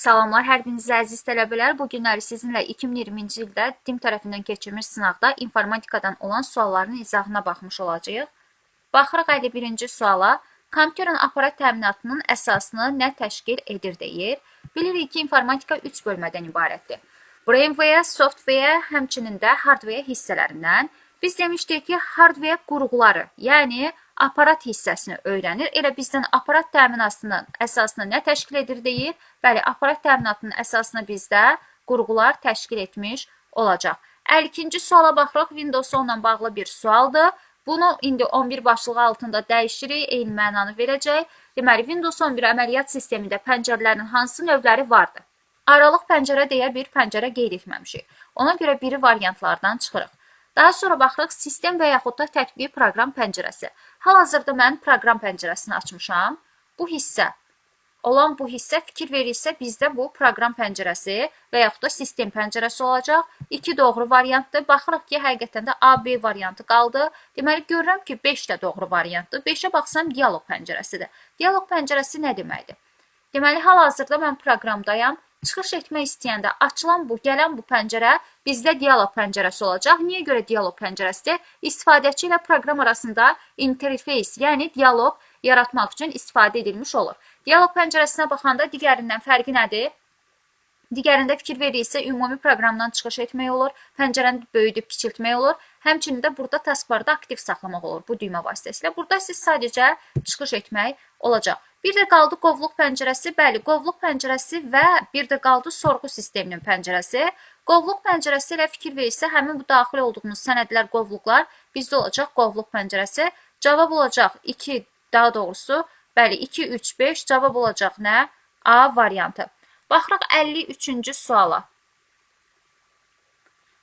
Salamlar hər birinizə, əziz tələbələr. Bu günləri sizinlə 2020-ci ildə DİM tərəfindən keçirilmiş sınaqda informatikadan olan sualların izahına baxmış olacağıq. Baxırıq 51-ci suala. Kompüterin aparat təminatının əsasını nə təşkil edir deyir. Bilirik ki, informatika 3 bölmədən ibarətdir. Brainware, software, həmçinin də hardware hissələrindən. Biz demişdik ki, hardware qurğuları, yəni aparat hissəsini öyrənir. Elə bizdən aparat təminatının əsasını nə təşkil edir deyir. Bəli, aparat təminatının əsasını bizdə qurğular təşkil etmiş olacaq. 52-ci suala baxırıq. Windows 10 ilə bağlı bir sualdır. Bunu indi 11 başlığı altında dəyişirik, eyni mənanı verəcək. Deməli, Windows 11 əməliyyat sistemində pəncərələrin hansı növləri vardır? Aralıq pəncərə deyə bir pəncərə qeyd etməmişik. Ona görə biri variantlardan çıxırıq. Daha sonra baxırıq sistem və yaxud da tətbiqi proqram pəncərəsi. Hal-hazırda mən proqram pəncərəsini açmışam. Bu hissə, olan bu hissə fikir verirsə bizdə bu proqram pəncərəsi və yaxud da sistem pəncərəsi olacaq. 2 doğru variantdır. Baxırıq ki, həqiqətən də A, B variantı qaldı. Deməli, görürəm ki, 5 də doğru variantdır. 5-ə baxsam dialoq pəncərəsidir. Dialoq pəncərəsi nə deməkdir? Deməli, hal-hazırda mən proqramdayam. Çıxış etmək istəyəndə açılan bu, gələn bu pəncərə bizdə dialoq pəncərəsi olacaq. Niyə görə dialoq pəncərəsidir? İstifadəçi ilə proqram arasında interfeys, yəni dialoq yaratmaq üçün istifadə edilmiş olur. Dialoq pəncərəsinə baxanda digərindən fərqi nədir? Digərində fikir veririksə, ümumi proqramdan çıxış etmək olur, pəncərəni böyüdüb kiçiltmək olur. Həmçinin də burada taskbarda aktiv saxlamaq olur bu düymə vasitəsilə. Burada siz sadəcə çıxış etmək olacaq. Bir də qaldı qovluq pəncərəsi. Bəli, qovluq pəncərəsi və bir də qaldı sorğu sisteminin pəncərəsi. Qovluq pəncərəsi ilə fikir verirsə, həmin bu daxil olduğumuz sənədlər, qovluqlar bizdə olacaq qovluq pəncərəsi. Cavab olacaq 2, daha doğrusu, bəli, 2, 3, 5 cavab olacaq nə? A variantı. Baxırıq 53-cü suala.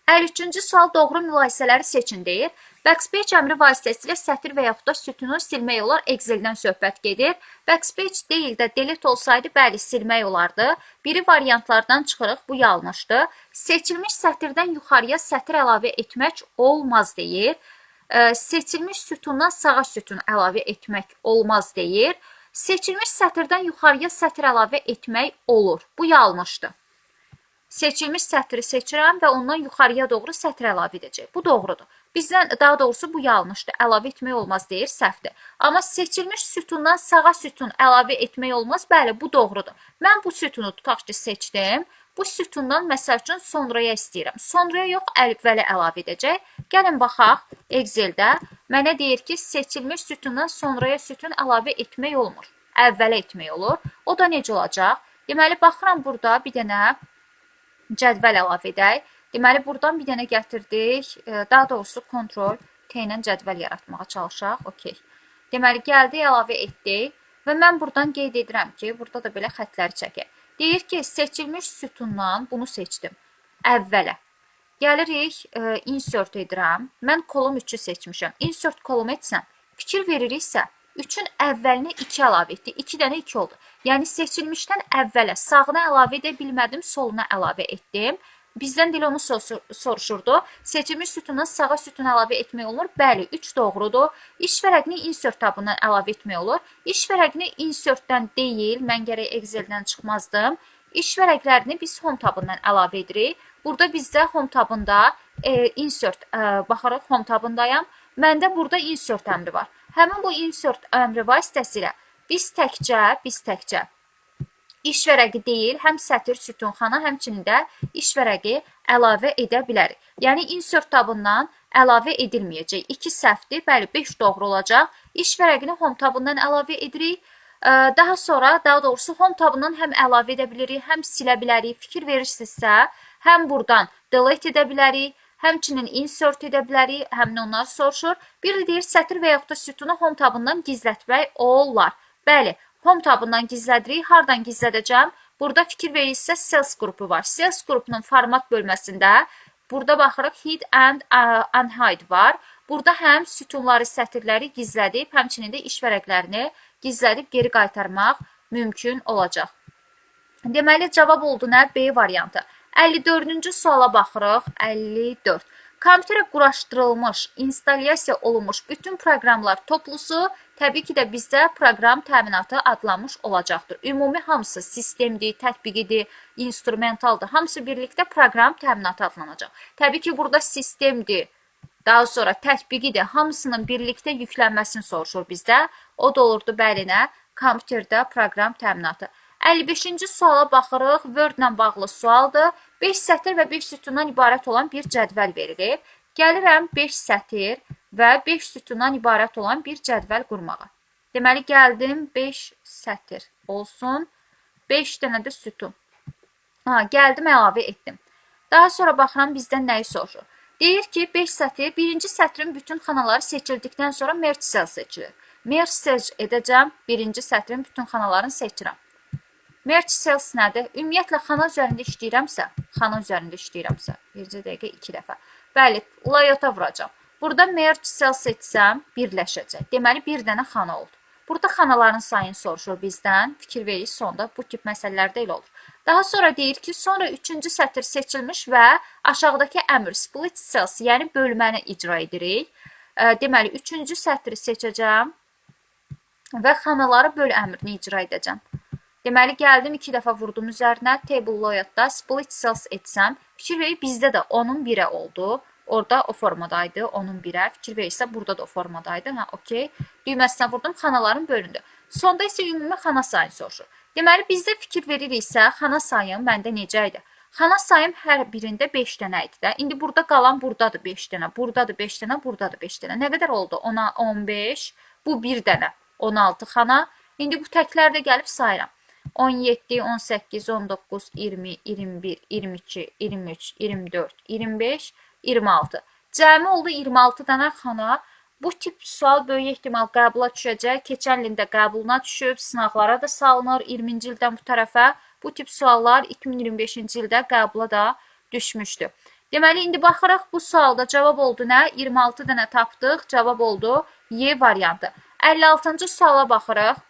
53-cü sual doğru mülahisələri seçin deyir. Backspace əmri vasitəsilə sətir və yaxud da sütunu silmək olar. Excel-dən söhbət gedir. Backspace deyil də delete olsaydı, bəli, silmək olardı. Biri variantlardan çıxırıq, bu yanlışdır. Seçilmiş sətirdən yuxarıya sətir əlavə etmək olmaz deyir. Seçilmiş sütundan sağa sütun əlavə etmək olmaz deyir. Seçilmiş sətirdən yuxarıya sətir əlavə etmək olur. Bu yanlışdır. Seçilmiş sətri seçirəm və ondan yuxarıya doğru sətir əlavə edəcək. Bu doğrudur. Bizdən, daha doğrusu bu yanlışdır. Əlavə etmək olmaz deyir, səhvdir. Amma seçilmiş sütundan sağa sütun əlavə etmək olmaz. Bəli, bu doğrudur. Mən bu sütunu tutaq ki, seçdim. Bu sütundan məsəl üçün sonraya istəyirəm. Sonraya yox, əvvələ əlavə edəcək. Gəlin baxaq Excel-də. Mənə deyir ki, seçilmiş sütundan sonraya sütun əlavə etmək olmur. Əvvələ etmək olur. O da necə olacaq? Deməli, baxıram burada bir dənə cədvəl əlavə edək. Deməli, buradan bir dənə gətirdik. Daha doğrusu, Ctrl T ilə cədvəl yaratmağa çalışaq. OK. Deməli, gəldik, əlavə etdik və mən buradan qeyd edirəm ki, burada da belə xətləri çəkək. Deyir ki, seçilmiş sütundan bunu seçdim. Əvvələ. Gəlirik, insert edirəm. Mən kolum 3-ü seçmişəm. Insert kolum etsəm, fikir veririksə, 3-ün əvvəlinə 2 əlavə etdi. 2 dənə 2 oldu. Yəni, seçilmişdən əvvələ sağına əlavə edə bilmədim, soluna əlavə etdim. Bizdən də elə onu soruşurdu. Seçilmiş sütundan sağa sütun əlavə etmək olur. Bəli, 3 doğrudur. İş vərəqini insert tabından əlavə etmək olur. İş vərəqini insertdən deyil, mən gərək Excel-dən çıxmazdım. İş vərəqlərini biz home tabından əlavə edirik. Burada bizdə home tabında insert, baxarıq home tabındayam. Məndə burada insert əmri var. Həmin bu insert əmri vasitəsilə biz təkcə iş vərəqi deyil, həm sətir, sütunxana, həmçinin də iş vərəqi əlavə edə bilərik. Yəni, insert tabından əlavə edilməyəcək. 2 səhvdir, bəli, 5 doğru olacaq. İş vərəqini home tabından əlavə edirik. Daha sonra, daha doğrusu home tabından həm əlavə edə bilirik, həm silə bilərik. Fikir verirsinizsə, həm buradan delete edə bilərik, həmçinin insert edə bilərik, həmin onlar soruşur. Bir də deyir, sətir və yaxud da sütunu home tabından gizlətmək olar. Bəli, home tabından gizlədirik. Hardan gizlədəcəm? Burada fikir verirsinizsə Sales qrupu var. Sales qrupunun format bölməsində burada baxırıq Hide and Unhide var. Burada həm sütunları, sətirləri gizlədib, həmçinin də iş vərəqlərini gizlədib geri qaytarmaq mümkün olacaq. Deməli, cavab oldu nə? B variantı. 54-cü suala baxırıq. 54. Kompüterə quraşdırılmış, instalyasiya olunmuş bütün proqramlar toplusu təbii ki də bizdə proqram təminatı adlanmış olacaqdır. Ümumi hamısı sistemdir, tətbiqidir, instrumentaldır. Hamısı birlikdə proqram təminatı adlanacaq. Təbii ki, burada sistemdir, daha sonra tətbiqidir. Hamısının birlikdə yüklənməsini soruşur bizdə. O da olurdu bəli nə? Kompüterdə proqram təminatı. 55-ci suala baxırıq. Word-lə bağlı sualdır. 5 sətir və 5 sütundan ibarət olan bir cədvəl verilib. Gəlirəm 5 sətir və 5 sütundan ibarət olan bir cədvəl qurmağa. Deməli, gəldim 5 sətir olsun, 5 dənə də sütun. Gəldim, əlavə etdim. Daha sonra baxıram bizdən nəyi soruşur. Deyir ki, 5 sətir, birinci sətrin bütün xanaları seçildikdən sonra Merge Cell seçilir. Merge Cell edəcəm, birinci sətrin bütün xanalarını seçirəm. Merge Cells nədir? Ümumiyyətlə, xana üzərində işləyirəmsə, bircə dəqiqə 2 dəfə. Bəli, layout-a vuracam. Burada Merge Cells seçsəm, birləşəcək. Deməli, bir dənə xana oldu. Burada xanaların sayını soruşur bizdən. Fikir veririk, sonda bu tip məsələlərdə elə olur. Daha sonra deyir ki, sonra üçüncü sətir seçilmiş və aşağıdakı əmr Split Cells, yəni bölməni icra edirik. Deməli, üçüncü sətri seçəcəm və xanaları böl əmrini icra edəcəm. Deməli, gəldim, 2 dəfə vurdum üzərinə, Table Layout-da Split Cells etsəm, fikir verir, bizdə də 10-un 1-ə oldu. Orada o formadaydı, 10-un 1-ə. Fikir verirsə, burada da o formadaydı. Hə, okey. Düyməsinə vurdum, xanaların bölündü. Sonda isə ümumi xana sayını soruşur. Deməli, bizdə fikir veririksə, xana sayım məndə necə idi? Xana sayım hər birində 5 dənə idi də. İndi burada qalan buradadır 5 dənə, buradadır 5 dənə, buradadır 5 dənə. Nə qədər oldu? 10-a 15, bu 1 dənə, 16 xana. İndi bu təklərdə gəlib sayıram. 17, 18, 19, 20, 21, 22, 23, 24, 25, 26. Cəmi oldu 26 dənə xana. Bu tip sual böyük ehtimal qəbula düşəcək. Keçən ilin də qəbuluna düşüb, sınaqlara da salınır 20-ci ildən bu tərəfə. Bu tip suallar 2025-ci ildə qəbula da düşmüşdü. Deməli, indi baxırıq, bu sualda cavab oldu nə? 26 dənə tapdıq, cavab oldu Y variantı. 56-cı suala baxırıq.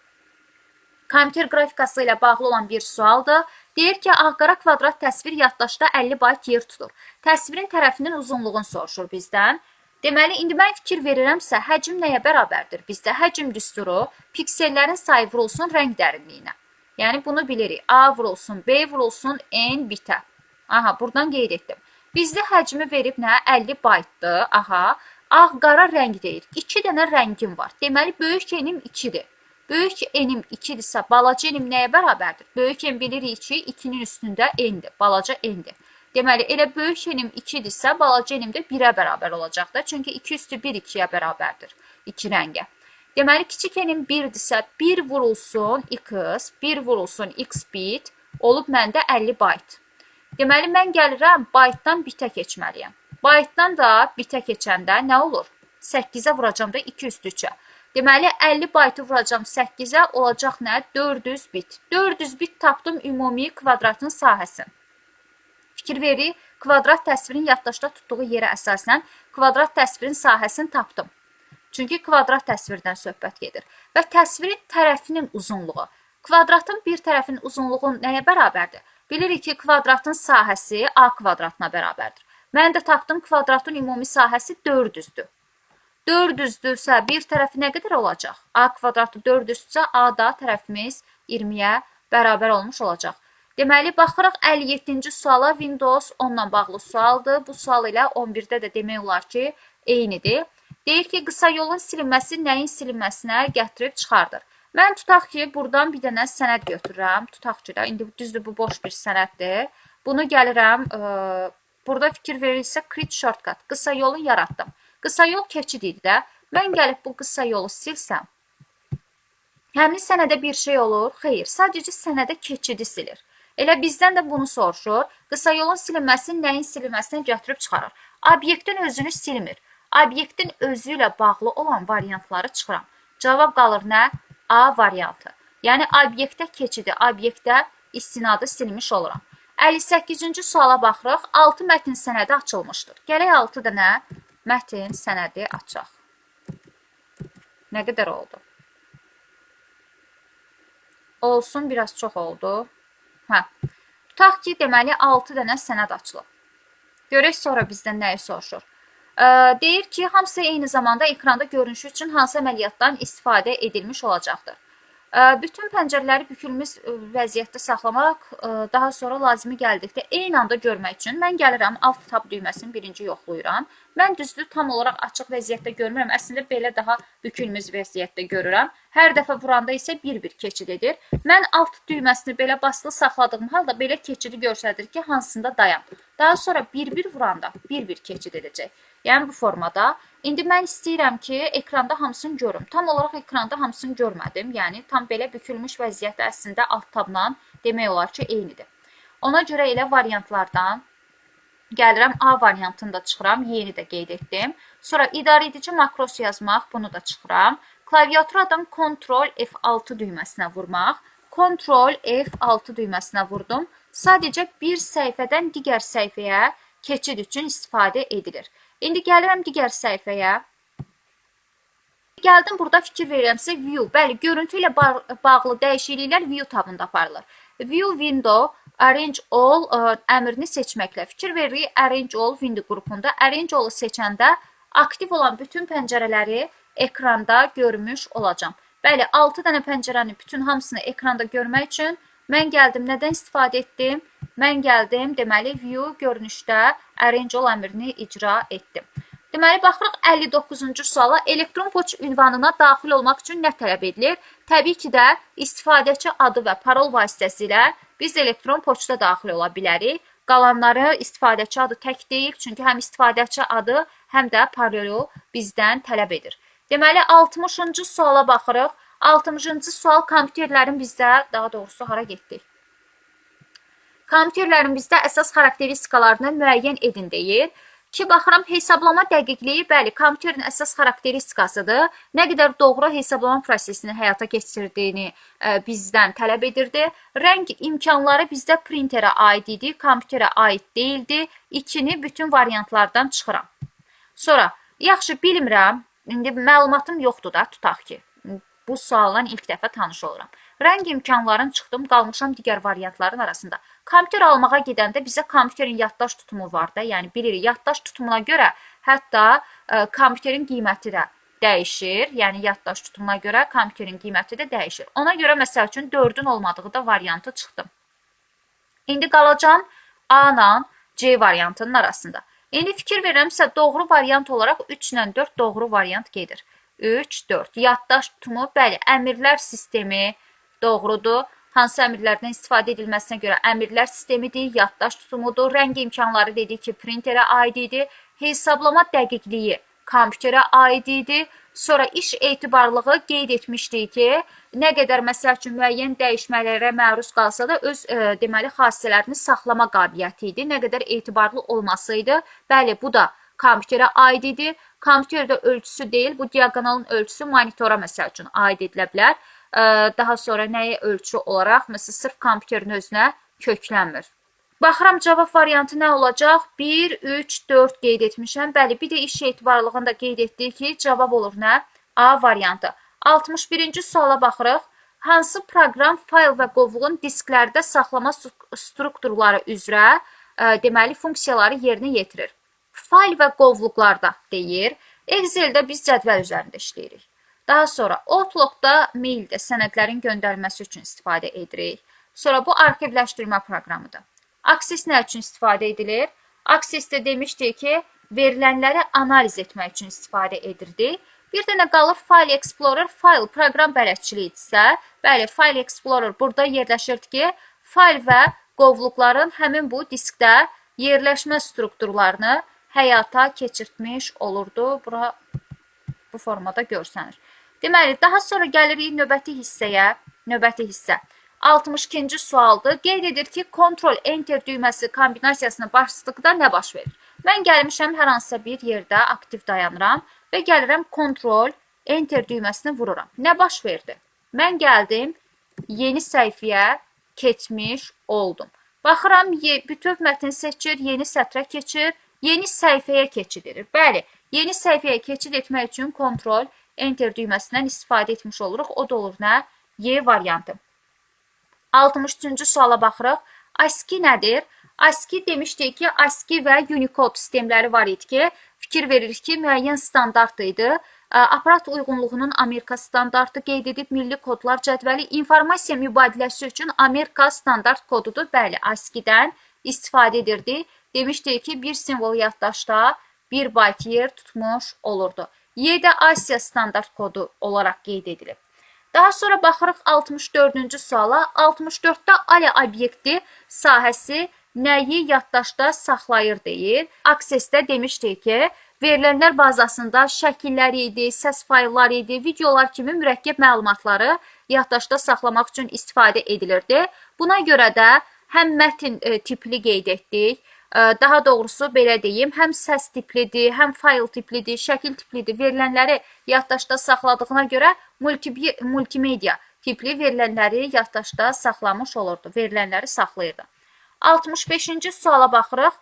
Kompüter qrafikası ilə bağlı olan bir sualdır. Deyir ki, ağ-qara kvadrat təsvir yaddaşda 50 bayt yer tutur. Təsvirin tərəfinin uzunluğunu soruşur bizdən. Deməli, indi mən fikir verirəmsə, həcm nəyə bərabərdir? Bizdə həcm düsturu piksellərin sayı vurulsun rəng dərinliyinə. Yəni, bunu bilirik. A vurulsun, B vurulsun, N bitə. Aha, buradan qeyd etdim. Bizdə həcmi verib nə? 50 baytdır. Aha, ağ-qara rəng deyir. 2 dənə rəngim var. Deməli, böyük N-im 2-dir. Böyük N-im 2-dirsə, balaca N-im nəyə bərabərdir? Böyük N bilirik ki, 2-nin üstündə N-dir, balaca N-dir. Deməli, elə böyük N-im 2-dirsə, balaca N-im də 1-ə bərabər olacaqdır. Çünki 2 üstü 1 2-yə bərabərdir, 2 rəngə. Deməli, kiçik N-im 1-dirsə, 1 vurulsun x, 1 vurulsun x bit, olub məndə 50 bayt. Deməli, mən gəlirəm, baytdan bitə keçməliyəm. Baytdan da bitə keçəndə nə olur? 8-ə vuracam da 2 üstü 3-ə. Deməli, 50 baytı vuracam 8-ə, olacaq nə? 400 bit. 400 bit tapdım ümumi kvadratın sahəsini. Fikir verir, kvadrat təsvirin yaddaşda tutduğu yerə əsasən kvadrat təsvirin sahəsini tapdım. Çünki kvadrat təsvirdən söhbət gedir. Və təsvirin tərəfinin uzunluğu. Kvadratın bir tərəfinin uzunluğu nəyə bərabərdir? Bilirik ki, kvadratın sahəsi A kvadratına bərabərdir. Mən də tapdım kvadratın ümumi sahəsi 400-dür. 400-dürsə bir tərəfi nə qədər olacaq? A kvadratı 400-dürsə A da tərəfimiz 20-yə bərabər olmuş olacaq. Deməli, baxırıq 57-ci suala. Windows 10-la bağlı sualdır. Bu sual ilə 11-də də demək olar ki, eynidir. Deyir ki, qısa yolun silinməsi nəyin silinməsinə gətirib çıxardır. Mən tutaq ki, buradan bir dənə sənəd götürürəm. Tutaq ki, də, indi düzdür, bu boş bir sənəddir. Bunu gəlirəm, burada fikir verirsə, create shortcut, qısa yolu yaratdım. Qısa yol keçid idi də. Mən gəlib bu qısa yolu silsəm, həmin sənədə bir şey olur? Xeyr, sadəcə sənədə keçidi silir. Elə bizdən də bunu soruşur. Qısa yolun silinməsi nəyin silinməsinə gətirib çıxarır? Obyektin özünü silmir. Obyektin özü ilə bağlı olan variantları çıxıram. Cavab qalır nə? A variantı. Yəni, obyektə keçidi, obyektə istinadı silmiş oluram. 58-ci suala baxırıq. 6 mətn sənədi açılmışdır. Gələk 6 dənə mətn sənədi açaq. Nə qədər oldu? Olsun, biraz çox oldu. Hə. Tutaq ki, deməli, 6 dənə sənəd açılıb. Görək sonra bizdən nəyi soruşur. Deyir ki, hamısı eyni zamanda ekranda görünüşü üçün hansı əməliyyatdan istifadə edilmiş olacaqdır. Bütün pəncərələri bükülmüş vəziyyətdə saxlamaq, daha sonra lazımi gəldikdə eyni anda görmək üçün mən gəlirəm Alt Tab düyməsini birinci yoxlayıram. Mən düzdür, tam olaraq açıq vəziyyətdə görmürəm. Əslində belə daha bükülmüş vəziyyətdə görürəm. Hər dəfə vuranda isə bir-bir keçid edir. Mən Alt düyməsini belə basılı saxladığım halda belə keçidi göstərir ki, hansında dayan. Daha sonra bir-bir vuranda bir-bir keçid edəcək. Yəni bu formada. İndi mən istəyirəm ki, ekranda hamısını görüm. Tam olaraq ekranda hamısını görmədim. Yəni tam belə bükülmüş vəziyyətdə əslində Alt Tabla demək olar ki, eynidir. Ona görə elə variantlardan gəlirəm A variantını da çıxıram, Y-ni də qeyd etdim. Sonra idarə edici makros yazmaq, bunu da çıxıram. Klaviaturadan Ctrl F6 düyməsinə vurmaq. Ctrl F6 düyməsinə vurdum. Sadəcə bir səhifədən digər səhifəyə keçid üçün istifadə edilir. İndi gəlirəm digər səhifəyə. Gəldim burada fikir verirəm sizə View. Bəli, görüntü ilə bağlı dəyişikliklər View tabında aparılır. View Window Arrange All əmrini seçməklə fikir veririk. Arrange All Window qrupunda Arrange All-u seçəndə aktiv olan bütün pəncərələri ekranda görmüş olacağam. Bəli, 6 dənə pəncərənin bütün hamısını ekranda görmək üçün mən gəldim, nədən istifadə etdim? Mən gəldim, deməli, View görünüşdə Arrange All əmrini icra etdim. Deməli, baxırıq 59-cu suala. Elektron poçt ünvanına daxil olmaq üçün nə tələb edilir? Təbii ki də istifadəçi adı və parol vasitəsilə biz elektron poçta daxil ola bilərik. Qalanları istifadəçi adı tək deyil, çünki həm istifadəçi adı, həm də parolu bizdən tələb edir. Deməli, 60-cı suala baxırıq. 60-cı sual kompüterlərin bizdə, daha doğrusu hara getdik? Kompüterlərin bizdə əsas xarakteristikalarını müəyyən edin deyir. Ki, baxıram, hesablama dəqiqliyi, bəli, kompüterin əsas xarakteristikasıdır. Nə qədər doğru hesablama prosesini həyata keçirdiyini bizdən tələb edirdi. Rəng imkanları bizdə printerə aid idi, kompüterə aid deyildi. 2-ni bütün variantlardan çıxıram. Sonra, yaxşı, bilmirəm, indi məlumatım yoxdur da, tutaq ki, bu sualla ilk dəfə tanış oluram. Rəng imkanlarını çıxdım, qalmışam digər variantların arasında. Kompüter almağa gedəndə bizə kompüterin yaddaş tutumu var da, yəni bilirik, yaddaş tutumuna görə hətta kompüterin qiyməti də dəyişir. Yəni yaddaş tutumuna görə kompüterin qiyməti də dəyişir. Ona görə məsəl üçün 4-ün olmadığı da variantı çıxdım. İndi qalacam A ilə C variantının arasında. İndi fikir verirəmsə doğru variant olaraq 3 ilə 4 doğru variant gedir. 3, 4. Yaddaş tutumu, bəli, əmirlər sistemi doğrudur. Hansı əmirlərdən istifadə edilməsinə görə əmirlər sistemidir, yaddaş tutumudur. Rəng imkanları dedik ki, printerə aid idi. Hesablama dəqiqliyi kompüterə aid idi. Sonra iş etibarlığı qeyd etmişdik ki, nə qədər məsəl üçün müəyyən dəyişmələrə məruz qalsa da öz deməli xassələrini saxlama qabiliyyəti idi. Nə qədər etibarlı olması idi. Bəli, bu da kompüterə aid idi. Kompüterdə ölçüsü deyil, bu diaqonalın ölçüsü monitora məsəl üçün aid edilə bilər. Daha sonra nəyə ölçü olaraq, məsələn, sırf kompüterin özünə köklənmir. Baxıram, cavab variantı nə olacaq? 1, 3, 4 qeyd etmişəm. Bəli, bir də iş etibarlığını da qeyd etdik ki, cavab olur nə? A variantı. 61-ci suala baxırıq. Hansı proqram fayl və qovluğun disklərdə saxlama strukturları üzrə deməli, funksiyaları yerinə yetirir? Fayl və qovluqlarda deyir. Excel'də biz cədvəl üzərində işləyirik. Daha sonra Outlook'da maildə sənədlərin göndərilməsi üçün istifadə edirik. Sonra bu arxivləşdirmə proqramıdır. Access nə üçün istifadə edilir? Access-də demişdik ki, verilənləri analiz etmək üçün istifadə edirdik. Bir dənə qalır File Explorer, fayl proqram bələdçiliyidirsə, bəli, File Explorer burada yerləşirdi ki, fayl və qovluqların həmin bu diskdə yerləşmə strukturlarını həyata keçirtmiş olurdu. Bura bu formada görsənir. Deməli, daha sonra gəlirik növbəti hissəyə. Növbəti hissə 62-ci sualdır. Qeyd edir ki, Ctrl Enter düyməsi kombinasiyasını basdıqda nə baş verir? Mən gəlmişəm hər hansısa bir yerdə aktiv dayanıram və gəlirəm Ctrl Enter düyməsini vururam. Nə baş verdi? Mən gəldim, yeni səhifəyə keçmiş oldum. Baxıram, bütöv mətn seçir, yeni sətrə keçir, yeni səhifəyə keçid edir. Bəli, yeni səhifəyə keçid etmək üçün Ctrl Enter düyməsindən istifadə etmiş oluruq. O da olur nə? Y variantı. 63-cü suala baxırıq. ASCII nədir? ASCII demişdik ki, ASCII və Unicode sistemləri var idi ki, fikir Fikir veririk ki, müəyyən standart idi. Aparat uyğunluğunun Amerika standartı qeyd edib, milli kodlar cədvəli informasiya mübadiləsi üçün Amerika standart kodudur. Bəli, ASCII-dən istifadə edirdi. Demişdik ki, bir simvol yaddaşda 1 bayt yer tutmuş olurdu. Y də Asiya standart kodu olaraq qeyd edilib. Daha sonra baxırıq 64-cü suala. 64-də ALE obyekti sahəsi nəyi yaddaşda saxlayır deyir. Access-də demişdik ki, verilənlər bazasında şəkillər idi, səs faylları idi, videolar kimi mürəkkəb məlumatları yaddaşda saxlamaq üçün istifadə edilirdi. Buna görə də həm mətn tipli qeyd etdik, daha doğrusu belə deyim, həm səs tiplidir, həm fayl tiplidir, şəkil tiplidir. Verilənləri yaddaşda saxladığına görə multimedia tipli verilənləri yaddaşda saxlamış olurdu, verilənləri saxlayırdı. 65-ci suala baxırıq.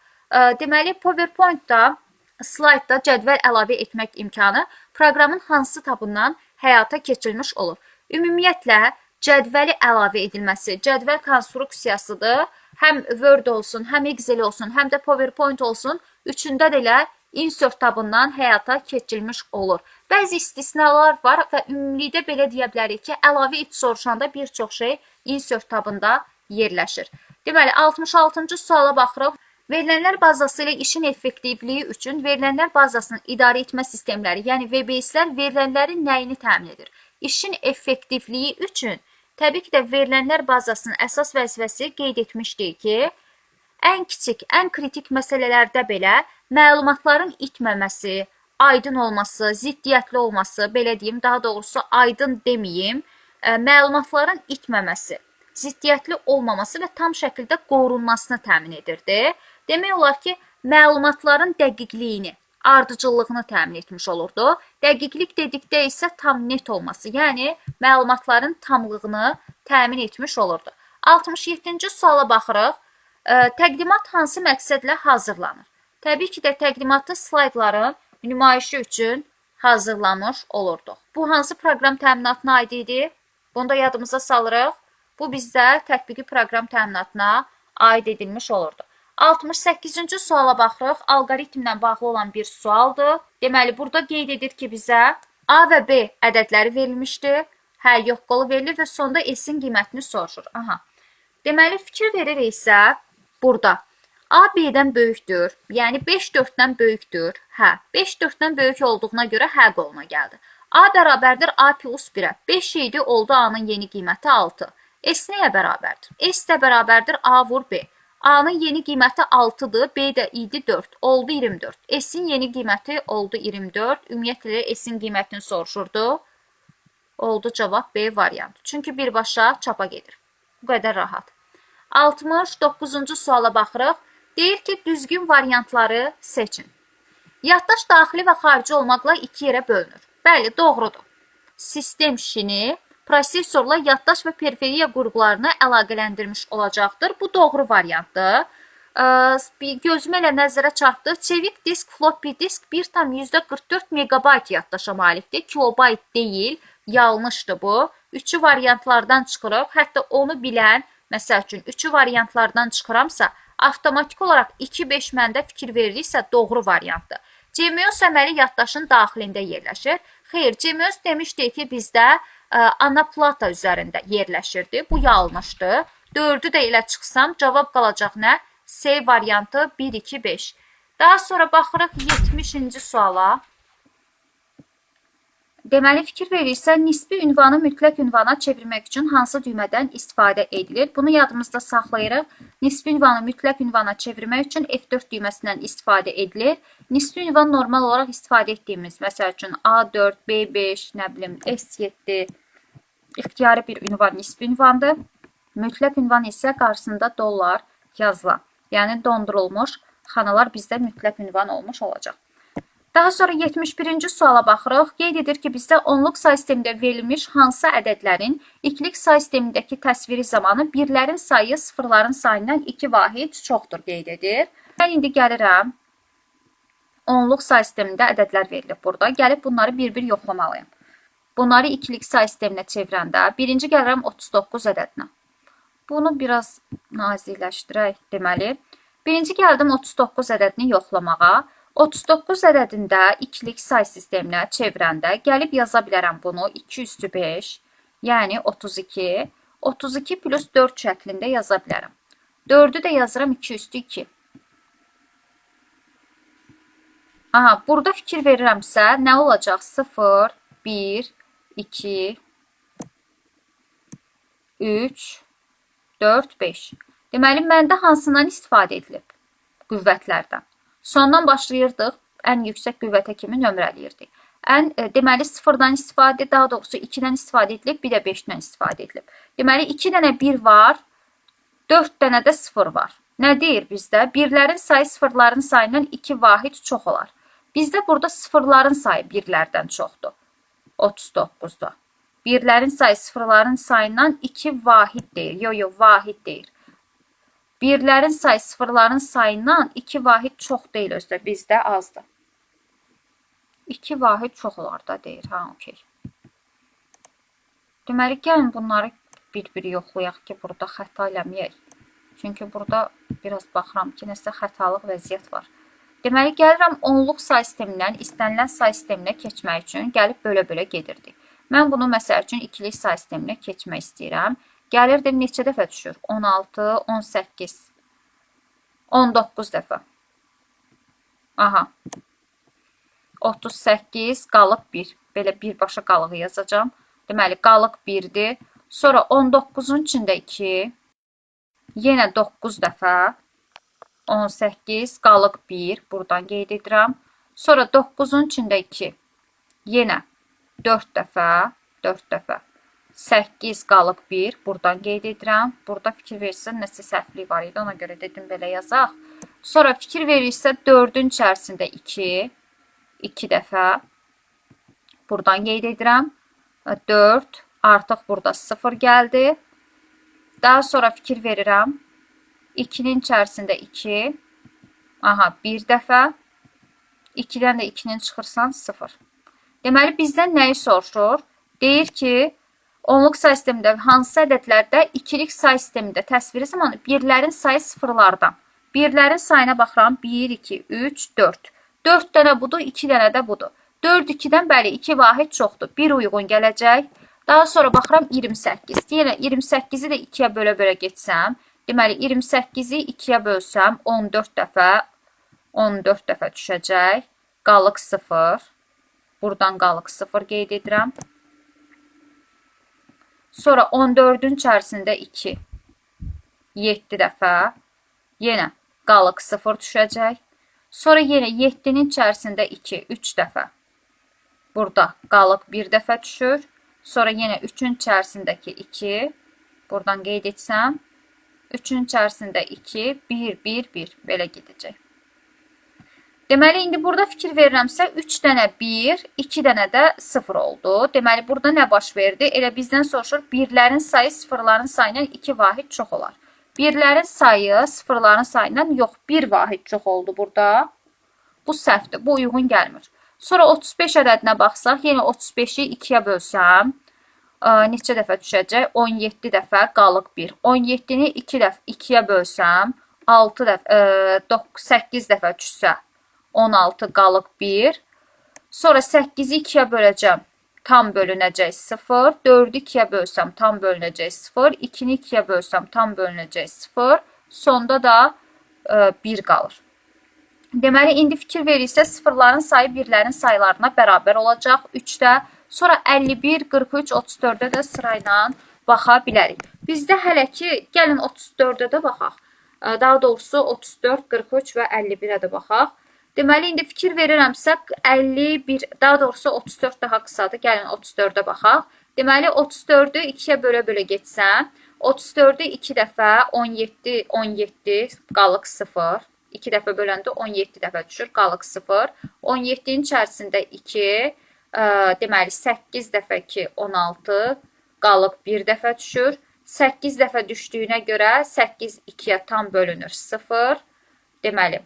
Deməli, PowerPoint-da, slaydda cədvəl əlavə etmək imkanı proqramın hansı tabından həyata keçirilmiş olur? Ümumiyyətlə, cədvəli əlavə edilməsi, cədvəl konstruksiyasıdır. Həm Word olsun, həm Excel olsun, həm də PowerPoint olsun, üçündə də elə Insert tabından həyata keçirilmiş olur. Bəzi istisnalar var və ümumilikdə belə deyə bilərik ki, əlavə et soruşanda bir çox şey Insert tabında yerləşir. Deməli, 66-cı suala baxırıq. Verilənlər bazası ilə işin effektivliyi üçün verilənlər bazasının idarə etmə sistemləri, yəni VBS-lər verilənlərin nəyini təmin edir? İşin effektivliyi üçün təbii ki də verilənlər bazasının əsas vəzifəsi qeyd etmişdik ki, ən kiçik, ən kritik məsələlərdə belə məlumatların itməməsi, aydın olması, ziddiyyətli olması, belə deyim, daha doğrusu aydın deməyim, məlumatların itməməsi, ziddiyyətli olmaması və tam şəkildə qorunmasını təmin edirdi. Demək olar ki, məlumatların dəqiqliyini, ardıcıllığını təmin etmiş olurdu. Dəqiqlik dedikdə isə tam net olması, yəni məlumatların tamlığını təmin etmiş olurdu. 67-ci suala baxırıq. Təqdimat hansı məqsədlə hazırlanır? Təbii ki də təqdimatı slaydların nümayişi üçün hazırlamış olurduq. Bu hansı proqram təminatına aid idi? Bunu da yadımıza salırıq. Bu bizdə tətbiqi proqram təminatına aid edilmiş olurdu. 68-ci suala baxırıq. Alqoritmlə bağlı olan bir sualdır. Deməli, burada qeyd edir ki, bizə A və B ədədləri verilmişdi. Hə, yox qolu verilir və sonda S-in qiymətini soruşur. Aha. Deməli, fikir veririksə burada A B-dən böyükdür, yəni 5 4-dən böyükdür. Hə, 5 4-dən böyük olduğuna görə hə qoluna gəldi. A bərabərdir A plus 1-ə. 5 idi, oldu A-nın yeni qiyməti 6. S nəyə bərabərdir? S də bərabərdir A vur B. A-nın yeni qiyməti 6-dır, B də idi 4, oldu 24. S-in yeni qiyməti oldu 24. Ümumiyyətlə, S-in qiymətini soruşurdu. Oldu cavab B variantı. Çünki birbaşa çapa gedir. Bu qədər rahat. 69-cu suala baxırıq. Deyir ki, düzgün variantları seçin. Yaddaş daxili və xarici olmaqla iki yerə bölünür. Bəli, doğrudur. Sistem şini prosesorla yaddaş və periferiya qurğularını əlaqələndirmiş olacaqdır. Bu doğru variantdır. Gözümə elə nəzərə çarpdı. Çevik disk, floppy disk 1,44 megabayt yaddaşa malikdir. Kilobayt deyil, yanlışdır bu. Üçü variantlardan çıxırıq. Hətta onu bilən, məsəl üçün, üçü variantlardan çıxıramsa, avtomatik olaraq 2-5 məndə fikir verilirsə doğru variantdır. CMOS əməli yaddaşın daxilində yerləşir. Xeyr, CMOS demişdik ki, bizdə ana plata üzərində yerləşirdi. Bu yanlışdır. 4-ü də elə çıxsam, cavab qalacaq nə? C variantı 1, 2, 5. Daha sonra baxırıq 70-ci suala. Deməli, fikir verirsə, nisbi ünvanı mütləq ünvana çevirmək üçün hansı düymədən istifadə edilir? Bunu yadımızda saxlayırıq. Nisbi ünvanı mütləq ünvana çevirmək üçün F4 düyməsindən istifadə edilir. Nisbi ünvan normal olaraq istifadə etdiyimiz, məsəl üçün A4, B5, nə bilim, S7 ixtiyari bir ünvan nisbi ünvandır. Mütləq ünvan isə qarşısında dollar yazılan, yəni dondurulmuş xanalar bizdə mütləq ünvan olmuş olacaq. Daha sonra 71-ci suala baxırıq. Qeyd edir ki, bizdə onluq say sistemində verilmiş hansı ədədlərin ikilik say sistemindəki təsviri zamanı birlərin sayı sıfırların sayından 2 vahid çoxdur qeyd edir. Mən indi gəlirəm. Onluq say sistemində ədədlər verilib burada. Gəlib bunları bir-bir yoxlamalıyam. Bunları ikilik say sisteminə çevirəndə birinci gəlirəm 39 ədədinə. Bunu biraz nazikləşdirək deməli. Birinci gəldim 39 ədədini yoxlamağa. 39 ədədində ikilik say sisteminə çevirəndə gəlib yaza bilərəm bunu 2 üstü 5, yəni 32, 32 plus 4 şəklində yaza bilərəm. 4-ü də yazıram 2 üstü 2. Aha, burada fikir verirəmsə, nə olacaq? 0, 1, 2, 3, 4, 5. Deməli, məndə hansından istifadə edilib? Qüvvətlərdən. Sondan başlayırdıq, ən yüksək qüvvətə kimi nömrələyirdik. Deməli, 0-dan istifadə, daha doğrusu 2-dən istifadə edilib, bir də 5-dən istifadə edilib. Deməli, 2 dənə 1 var, 4 dənə də 0 var. Nə deyir bizdə? Birlərin sayı sıfırların sayından 2 vahid çox olar. Bizdə burada sıfırların sayı birlərdən çoxdur. 39-da. Birlərin sayı sıfırların sayından 2 vahid deyir. Yo, yo, vahid deyir. Birlərin sayı sıfırların sayından 2 vahid çox deyil özdə, bizdə azdır. 2 vahid çox olar da deyir. Ha, okey. Deməli, gəlin bunları bir-bir yoxlayaq ki, burada xəta eləməyək. Çünki burada biraz baxıram ki, nəsə xətalıq vəziyyət var. Deməli, gəlirəm onluq say sistemindən istənilən say sisteminə keçmək üçün gəlib bölə-bölə gedirdik. Mən bunu məsəl üçün ikilik say sisteminə keçmək istəyirəm. Gəlirdim neçə dəfə düşür? 16, 18, 19 dəfə. Aha. 38 qalıb 1. Belə birbaşa qalığı yazacağam. Deməli, qalıq 1-dir. Sonra 19-un içində 2. Yenə 9 dəfə. 18 qalıq 1. Buradan qeyd edirəm. Sonra 9-un içində 2. Yenə 4 dəfə. 4 dəfə. 8 qalıq 1. Buradan qeyd edirəm. Burada fikir verirsə, nəsə səhvlik var idi. Ona görə dedim, belə yazaq. Sonra fikir verirsə, 4-ün içərisində 2. 2 dəfə. Buradan qeyd edirəm. 4. Artıq burada 0 gəldi. Daha sonra fikir verirəm. 2-nin içərisində 2. Aha, 1 dəfə. 2-dən də 2-nin çıxırsan 0. Deməli, bizdən nəyi soruşur? Deyir ki, onluq say sistemində hansı ədədlərdə ikilik say sistemində təsviri zamanı birlərin sayı sıfırlardan. Birlərin sayına baxıram. 1, 2, 3, 4. 4 dənə budur, 2 dənə də budur. 4, 2-dən bəli, 2 vahid çoxdur. 1 uyğun gələcək. Daha sonra baxıram 28. Yenə 28-i də 2-yə bölə-bölə getsəm, deməli 28-i 2-yə bölsəm 14 dəfə, 14 dəfə düşəcək. Qalıq 0. Buradan qalıq 0 qeyd edirəm. Sonra 14-ün içərisində 2, 7 dəfə. Yenə qalıq 0 düşəcək. Sonra yenə 7-nin içərisində 2, 3 dəfə. Burada qalıq 1 dəfə düşür. Sonra yenə 3-ün içərisindəki 2, buradan qeyd etsəm, 3-ün içərisində 2, 1, 1, 1 belə gedəcək. Deməli, indi burada fikir verirəmsə, 3 dənə 1, 2 dənə də 0 oldu. Deməli, burada nə baş verdi? Elə bizdən soruşur, birlərin sayı sıfırların sayından 2 vahid çox olar. Birlərin sayı sıfırların sayından yox, 1 vahid çox oldu burada. Bu səhvdir, bu uyğun gəlmir. Sonra 35 ədədinə baxsaq, yenə 35-i 2-yə bölsəm, neçə dəfə düşəcək? 17 dəfə qalıq 1. 17-ni 2 dəfə 2-yə bölsəm, 6 dəfə, 8 dəfə düşsə, 16 qalıq 1. Sonra 8-i 2-yə böləcəm, tam bölünəcək 0. 4-ü 2-yə bölsəm, tam bölünəcək 0. 2-ni 2-yə bölsəm, tam bölünəcək 0. Sonda da 1 qalır. Deməli, indi fikir verirsə, sıfırların sayı birlərin saylarına bərabər olacaq 3-də. Sonra 51, 43, 34-də də sırayla baxa bilərik. Bizdə hələ ki, gəlin 34-də də baxaq. Daha doğrusu 34, 43 və 51-ə də baxaq. Deməli, indi fikir verirəmsə, 51, daha doğrusu 34 daha qısadır. Gəlin 34-ə baxaq. Deməli, 34-ü 2-yə bölə-bölə getsəm, 34-ü 2 dəfə 17, 17, qalıq 0. 2 dəfə böləndə 17 dəfə düşür, qalıq 0. 17-nin içərisində 2, deməli 8 dəfə 2, 16, qalıq 1 dəfə düşür. 8 dəfə düşdüyünə görə 8 2-yə tam bölünür 0. Deməli,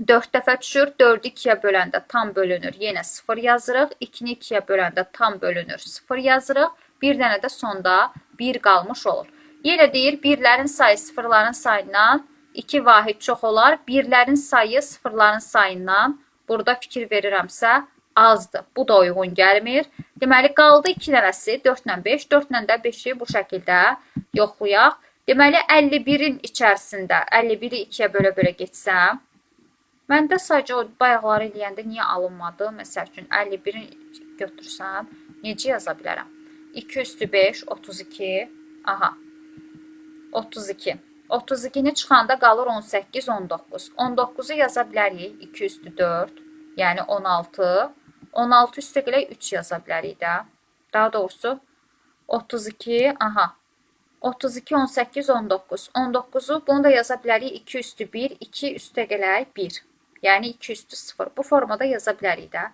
4 dəfə düşür. 4-ü 2-yə böləndə tam bölünür, yenə 0 yazırıq. 2-ni 2-yə böləndə tam bölünür, 0 yazırıq. Bir dənə də sonda 1 qalmış olur. Yenə deyir, birlərin sayı sıfırların sayından 2 vahid çox olar. Birlərin sayı sıfırların sayından burada fikir verirəmsə azdır. Bu da uyğun gəlmir. Deməli, qaldı 2 dənəsi 4 ilə 5. 4 ilə də 5-i bu şəkildə yoxlayaq. Deməli, 51-in içərisində 51-i 2-yə bölə-bölə getsəm, məndə sadəcə o bayaqları eləyəndə niyə alınmadı? Məsəl üçün, 51-i götürsəm, necə yaza bilərəm? 2 üstü 5, 32. Aha, 32. 32-ni çıxanda qalır 18, 19. 19-u yaza bilərik. 2 üstü 4, yəni 16. 16 üstə gələk 3 yaza bilərik də. Daha doğrusu 32, aha. 32, 18, 19. 19-u bunu da yaza bilərik. 2 üstü 1, 2 üstə gələk 1. Yəni 2 üstü 0. Bu formada yaza bilərik də.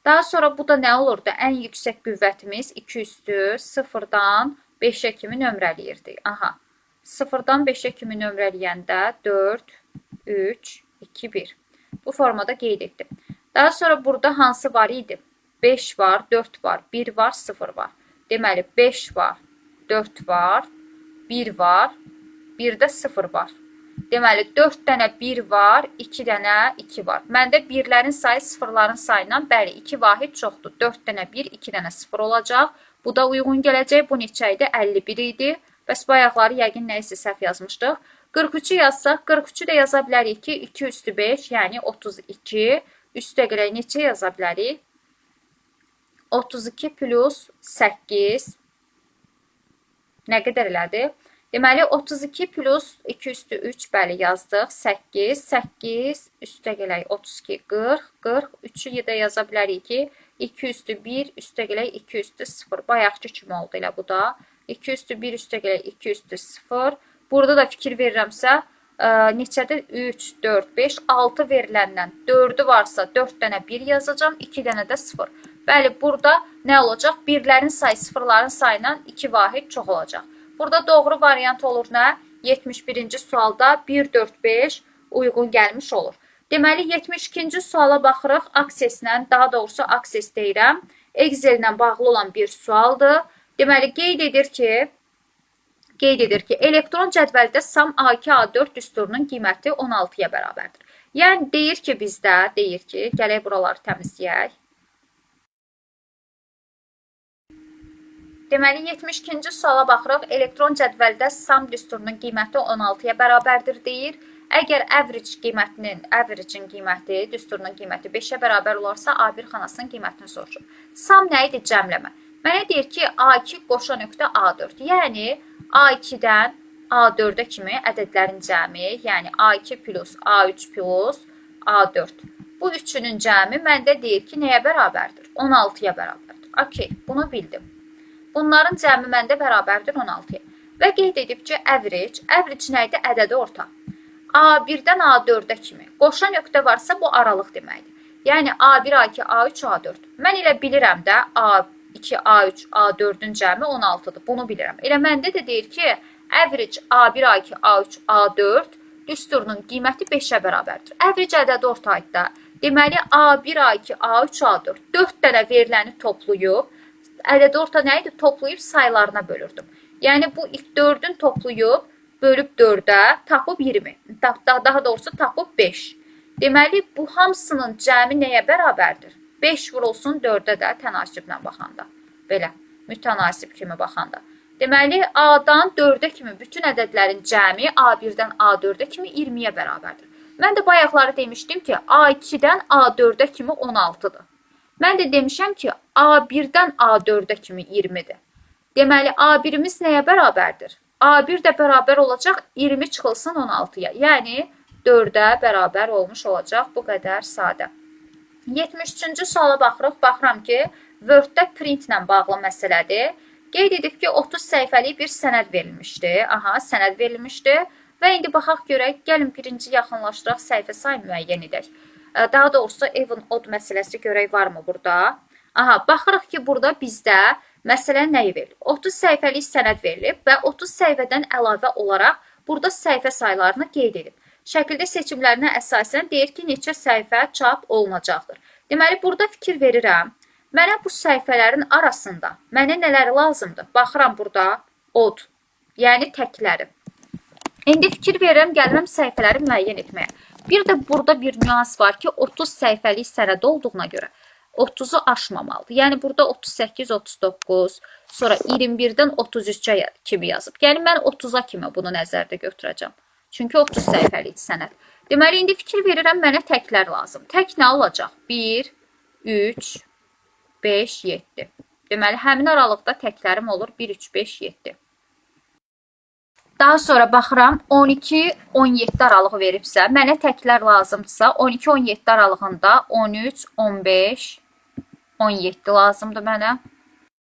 Daha sonra bu da nə olurdu? Ən yüksək qüvvətimiz 2 üstü 0-dan 5-ə kimi nömrələyirdik. Aha. 0-dan 5-ə kimi nömrələyəndə 4, 3, 2, 1. Bu formada qeyd etdim. Daha sonra burada hansı var idi? 5 var, 4 var, 1 var, 0 var. Deməli 5 var, 4 var, 1 var, 1 də 0 var. Deməli 4 dənə 1 var, 2 dənə 2 var. Məndə birlərin sayı sıfırların sayından bəli 2 vahid çoxdur. 4 dənə 1, 2 dənə 0 olacaq. Bu da uyğun gələcək. Bu neçə idi? 51 idi. Bəs bayaqları yəqin nə isə səhv yazmışdıq. 43-ü yazsaq, 43-ü də yaza bilərik ki, 2 üstü 5, yəni 32. Üstə gələk neçə yaza bilərik? 32 plus 8 nə qədər elədi? Deməli, 32 plus 2 üstü 3, bəli, yazdıq. 8, 8 üstə gələk 32, 40, 40, 3-ü də yaza bilərik ki, 2 üstü 1, üstə gələk 2 üstü 0. Bayaqki kimi oldu elə bu da. 2 üstü 1, üstə gələk 2 üstü 0. Burada da fikir verirəmsə, neçədir? 3, 4, 5, 6 veriləndən 4-ü varsa 4 dənə 1 yazacağam, 2 dənə də 0. Bəli, burada nə olacaq? Birlərin sayı sıfırların sayından 2 vahid çox olacaq. Burada doğru variant olur nə? 71-ci sualda 1, 4, 5 uyğun gəlmiş olur. Deməli, 72-ci suala baxırıq. Access-lə, daha doğrusu Access deyirəm. Excel-lə bağlı olan bir sualdır. Deməli, qeyd edir ki, elektron cədvəldə SAM A2, A4 düsturunun qiyməti 16-ya bərabərdir. Yəni, deyir ki, bizdə, deyir ki, gələk buraları təmizləyək. Deməli, 72-ci suala baxırıq. Elektron cədvəldə SAM düsturunun qiyməti 16-ya bərabərdir deyir. Əgər average qiymətinin, average-in qiyməti, düsturunun qiyməti 5-ə bərabər olarsa, A1 xanasının qiymətini soruşur. SAM nə idi? Cəmləmə. Mənə deyir ki, A2 qoşa nöqtə A4. Yəni, A2-dən A4-ə kimi ədədlərin cəmi, yəni A2 plus A3 plus A4. Bu üçünün cəmi məndə deyir ki, nəyə bərabərdir? 16-ya bərabərdir. Okey, bunu bildim. Bunların cəmi məndə bərabərdir 16-ya. Və qeyd edib ki, average, average nə idi? Ədədi orta. A1-dən A4-ə kimi. Qoşa nöqtə varsa bu aralıq deməkdir. Yəni A1, A2, A3, A4. Mən elə bilirəm də A2, A3, A4-ün cəmi 16-dır. Bunu bilirəm. Elə məndə də deyir ki, average A1, A2, A3, A4 düsturunun qiyməti 5-ə bərabərdir. Average ədədi orta aiddir. Deməli A1, A2, A3, A4. 4 dənə veriləni toplayıb, ədədi orta nə idi? Toplayıb saylarına bölürdüm. Yəni bu ilk 4-ün toplayıb bölüb 4-ə tapıb 20. Daha doğrusu tapıb 5. Deməli bu hamısının cəmi nəyə bərabərdir? 5 vurulsun 4-ə də tənasiblə baxanda. Belə, mütənasib kimi baxanda. Deməli A-dan 4-ə kimi bütün ədədlərin cəmi A1-dən A4-ə kimi 20-yə bərabərdir. Mən də bayaqları demişdim ki, A2-dən A4-ə kimi 16-dır. Mən də demişəm ki, A1-dən A4-ə kimi 20-dir. Deməli, A1-imiz nəyə bərabərdir? A1 də bərabər olacaq 20 çıxılsın 16-ya. Yəni, 4-ə bərabər olmuş olacaq. Bu qədər sadə. 73-cü suala baxırıq. Baxıram ki, Word-də printlə bağlı məsələdir. Qeyd edib ki, 30 səhifəlik bir sənəd verilmişdi. Aha, sənəd verilmişdi. Və indi baxaq görək, gəlin birinci yaxınlaşdıraq, səhifə sayı müəyyən edək. Daha doğrusu, even odd məsələsi görək varmı burada? Aha, baxırıq ki, burada bizdə məsələ nəyi verilib? 30 səhifəlik sənəd verilib və 30 səhifədən əlavə olaraq burada səhifə saylarını qeyd edib. Şəkildə seçimlərinə əsasən deyir ki, neçə səhifə çap olunacaqdır. Deməli, burada fikir verirəm. Mənə bu səhifələrin arasında mənə nələr lazımdır? Baxıram burada odd, yəni təkləri. İndi fikir verirəm, gəlirəm səhifələri müəyyən etməyə. Bir də burada bir nüans var ki, 30 səhifəlik sənəd olduğuna görə 30-u aşmamalıdır. Yəni burada 38, 39, sonra 21-dən 33-ə kimi yazıb. Yəni mən 30-a kimi bunu nəzərdə götürəcəm. Çünki 30 səhifəlik sənəd. Deməli, indi fikir verirəm, mənə təklər lazım. Tək nə olacaq? 1, 3, 5, 7. Deməli, həmin aralıqda təklərim olur 1, 3, 5, 7. Daha sonra baxıram, 12, 17 aralığı veribsə, mənə təklər lazımdırsa, 12, 17 aralığında 13, 15, 17 lazımdır mənə.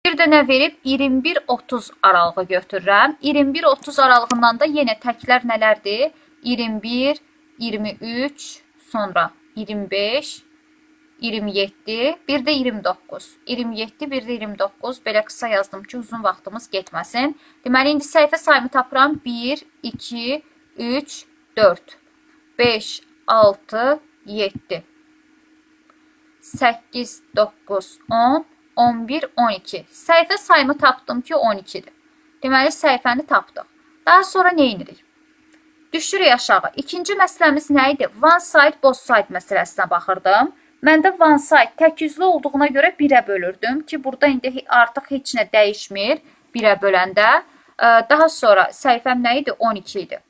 Bir də nə verib? 21, 30 aralığı götürürəm. 21, 30 aralığından da yenə təklər nələrdir? 21, 23, sonra 25, 27, bir də 29. 27, bir də 29. Belə qısa yazdım ki, uzun vaxtımız getməsin. Deməli, indi səhifə sayımı tapıram. 1, 2, 3, 4, 5, 6, 7, 8, 9, 10, 11, 12. Səhifə sayımı tapdım ki, 12-dir. Deməli, səhifəni tapdıq. Daha sonra nə edirik? Düşürük aşağı. İkinci məsələmiz nə idi? One side, both side məsələsinə baxırdım. Məndə one side tək üzlü olduğuna görə 1-ə bölürdüm ki, burada indi artıq heç nə dəyişmir 1-ə böləndə. Daha sonra səhifəm nə idi? 12 idi.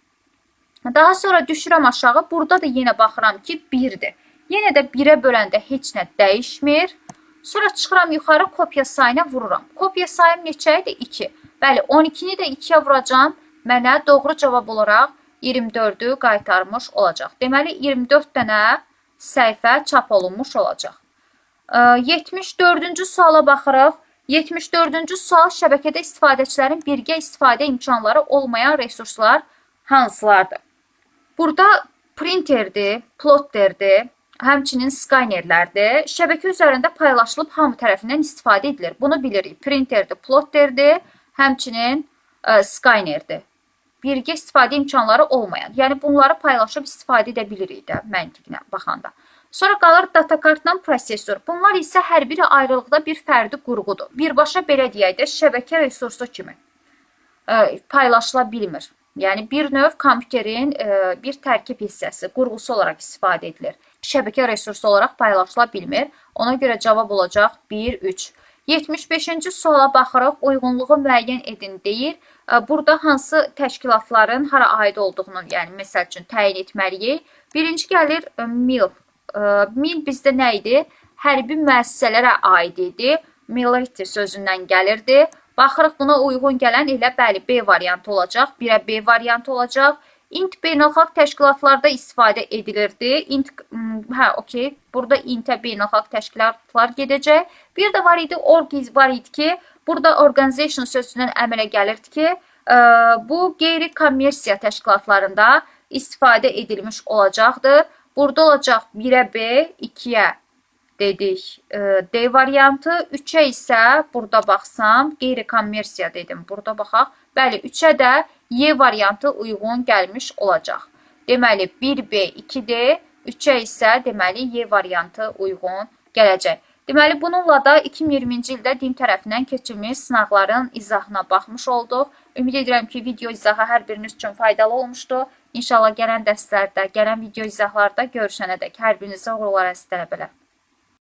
Daha sonra düşürəm aşağı. Burada da yenə baxıram ki, 1-dir. Yenə də 1-ə böləndə heç nə dəyişmir. Sonra çıxıram yuxarı, kopya sayına vururam. Kopya sayım neçə idi? 2. Bəli, 12-ni də 2-yə vuracağam. Mənə doğru cavab olaraq 24-ü qaytarmış olacaq. Deməli, 24 dənə səhifə çap olunmuş olacaq. 74-cü suala baxırıq. 74-cü sual şəbəkədə istifadəçilərin birgə istifadə imkanları olmayan resurslar hansılardır? Burada printerdir, plotterdir, həmçinin skanerlərdir. Şəbəkə üzərində paylaşılıb hamı tərəfindən istifadə edilir. Bunu bilirik. Printerdir, plotterdir, həmçinin skanerdir. Birgə istifadə imkanları olmayan. Yəni bunları paylaşıb istifadə edə bilirik də məntiqlə baxanda. Sonra qalır datakartla prosesor. Bunlar isə hər biri ayrılıqda bir fərdi qurğudur. Birbaşa belə deyək də şəbəkə resursu kimi paylaşıla bilmir. Yəni bir növ kompüterin bir tərkib hissəsi, qurğusu olaraq istifadə edilir. Şəbəkə resursu olaraq paylaşıla bilmir. Ona görə cavab olacaq 1, 3. 75-ci suala baxırıq. Uyğunluğu müəyyən edin deyir. Burada hansı təşkilatların hara aid olduğunu, yəni məsəl üçün təyin etməliyik. Birinci gəlir MIL. MIL bizdə nə idi? Hərbi müəssisələrə aid idi. Military sözündən gəlirdi. Baxırıq buna uyğun gələn elə bəli B variantı olacaq. 1-ə B variantı olacaq. INT beynəlxalq təşkilatlarda istifadə edilirdi. INT, hə, okey. Burada INT-ə beynəlxalq təşkilatlar gedəcək. Bir də var idi, org var idi ki, burada organization sözündən əmələ gəlirdi ki, bu qeyri-kommersiya təşkilatlarında istifadə edilmiş olacaqdır. Burada olacaq 1-ə B, 2-yə dedik D variantı, 3-ə isə burada baxsam qeyri-kommersiya dedim. Burada baxaq. Bəli, 3-ə də Y variantı uyğun gəlmiş olacaq. Deməli 1B, 2D, 3-ə isə deməli Y variantı uyğun gələcək. Deməli bununla da 2020-ci ildə DİM tərəfindən keçirilmiş sınaqların izahına baxmış olduq. Ümid edirəm ki, video izahı hər biriniz üçün faydalı olmuşdu. İnşallah gələn dərslərdə, gələn video izahlarda görüşənədək hər birinizə uğurlar əziz tələbələr.